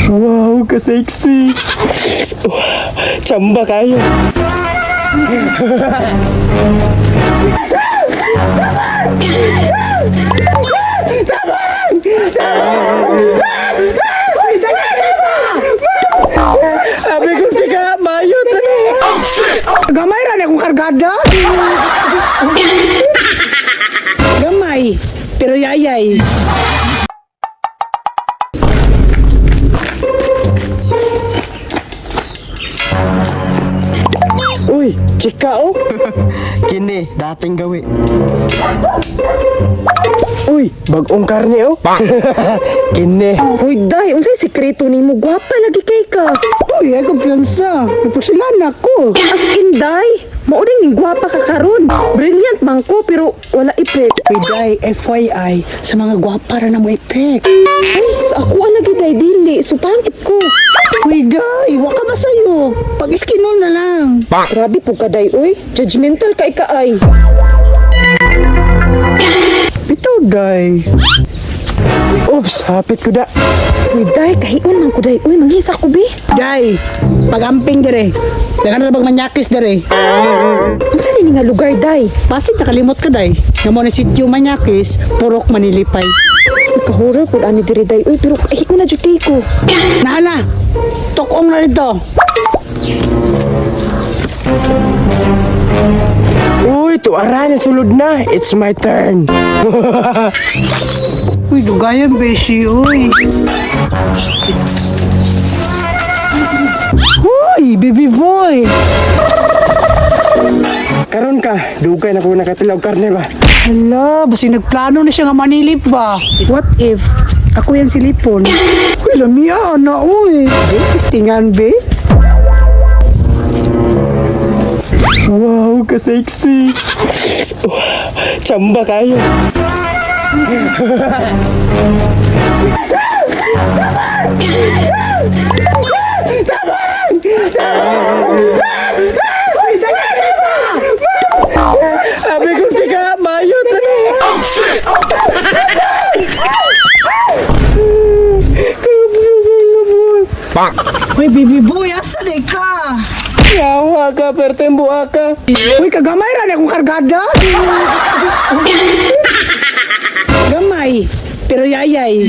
Wow, ka-sexy. Chamba kayo. Sabi ko, chika, mayo talaga. Gamay ra na akong kargada. Gamay, pero yayay. Uy, chika oh. Kini, dating gawi. Uy, bagong karne oh. Kini. Uy, day, unsay sikreto nimo? Gwapa lagi kay ka. Uy, ay kumpiyansa. Nagpasilan ako. As in, day, mao ning gwapa ka karon. Brilliant man ko pero wala epek. Uy, day, FYI, sa mga gwapa ra na mo epek. Ay, sa ako ang lagi day dili, so pangit ko. Uy, day, wa ka ba sa'yo? Pag-iskinol na lang. Grabe po ka day, uy. Judgmental kay ka ay. Bitaw, day. Oops, hapit ko da. Uy, day, kahiun man ko day, uy, manghisa ko bi. Day, pag-amping dire. Dagan na bag manyakis dire. Unsa ni nga lugar day? Pasig nakalimot ka, day. Nga mo na sityo manyakis, purok manilipay. Uy, kahorror pud ani diri day, uy, pero kahiun na jud kay ko. Nahala, tukong na rito. Uy, tuara na sulod na. It's my turn. Uy, dugayan, beshi, uy. Uy, baby boy. Karon ka, dugay na ko nakatilaw karne ba. Hala, basi nagplano na siya nga manilip ba? What if ako yan silipon? Uy, lamia, na, uy. Be, tistingan, be. Wow, ka-sexy. Chamba kayo. Sabi ko, chika, mayo talaga. Uy, baby boy, asa di ka? Yawa ka, pertembo ka. Uy, kagamay ra na akong kargada. Gamay, pero yayay.